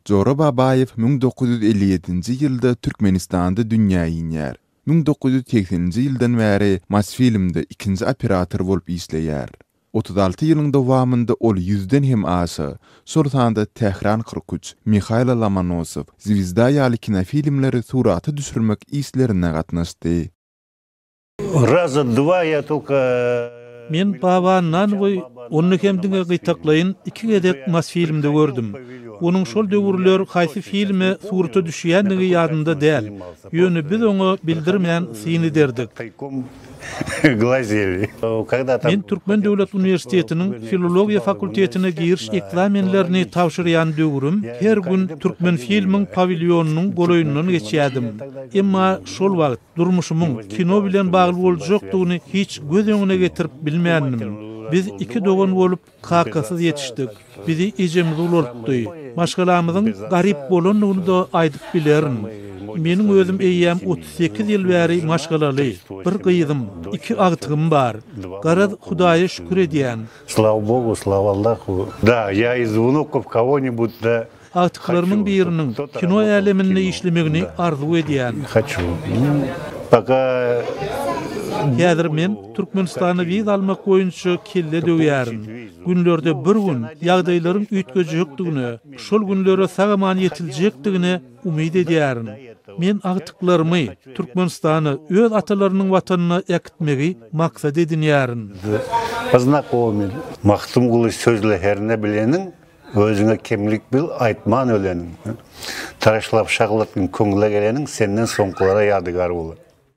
Jora Babaýew 1957-nji ýylda Türkmenistanda dünýä inýär. 1980-nji ýyldan bäri Mosfilmde ikinji operator bolup işleýär. 36 ýylyň dowamynda ol ýüzden hem aşa, şol sanda Tähran 43, Mihaýlo Lomonosow, Zwezda ýaly kinofilmleri surata düşürmek işlerine gatnaşdy. Raza dva ýa tolko. Men Baba Annanowy onda hem diňe gytaklaýyn iki gezek Mosfilmde gördüm. Onuň şol döwürler haýsy filme surata düşýändigi ýadymda däl. Ýöne biz oňa bildirmän syn ederdik. Men Türkmen döwlet uniwersitetiniň filologiýa fakultetine giriş ekzamenlerini tabşyrýan döwrüm her gün Türkmenfilmiň pawilýonynyň golaýyndan geçýärdim. Emma şol wagt Durmuşymyň kino bilen bagly boljakdygyny hiç göz öňüne getirip bilmändim. Biz iki dogan bolup, kakasyz ýetişdik. Bizi ejemiz ulaltdy. Maşgalamyzyň garyp bolandygyny-da aýdyp bilerin. Meniň özüm eýýäm 38 ýyl bäri maşgalaly, bir gyzym, iki agtygym bar. Garaz, Hudaýa şükür edýän. Slawa Bogu, slawa Allahu. Da, ýa iz wnukow kogo-nibud, da. Agtyklarymyň biriniň kino äleminde işlemegini arzuw edýän. Häzir men Türkmenistana wiza almak boýunça kelle döwýärin. Günlerde bir gün ýagdaýlaryň üýtgejekdigine, şol günlere sag-aman ýetiljekdigine umyt edýärin. Men agtyklarymy Türkmenistana, öz atalarynyň watanyna äkitmegi maksat edinýärin. Magtymguly sözle herne bileniň, Özüňe kemlik bil, aýtman öleniň. Taşlap şaglatgyn köňle geleniň, Senden soňkulara ýadygar bolar.